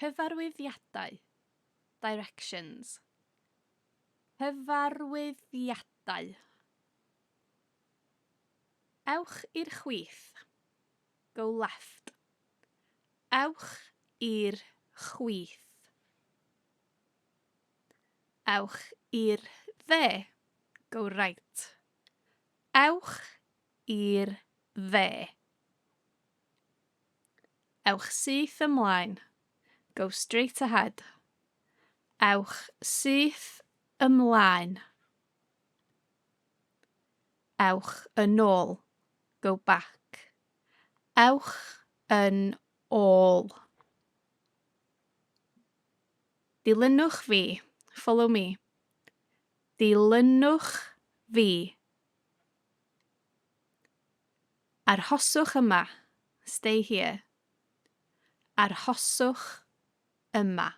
Cyfarwyddiadau, directions. Cyfarwyddiadau. Ewch i'r chwith. Go left. Ewch i'r chwith. Ewch i'r dde. Go right. Ewch i'r dde. Ewch syth ymlaen. Go straight ahead. Ewch syth ymlaen. Ewch yn ôl. Go back. Ewch yn ôl. Dilynwch fi. Follow me. Dilynwch fi. Arhoswch yma. Stay here. Arhoswch yma.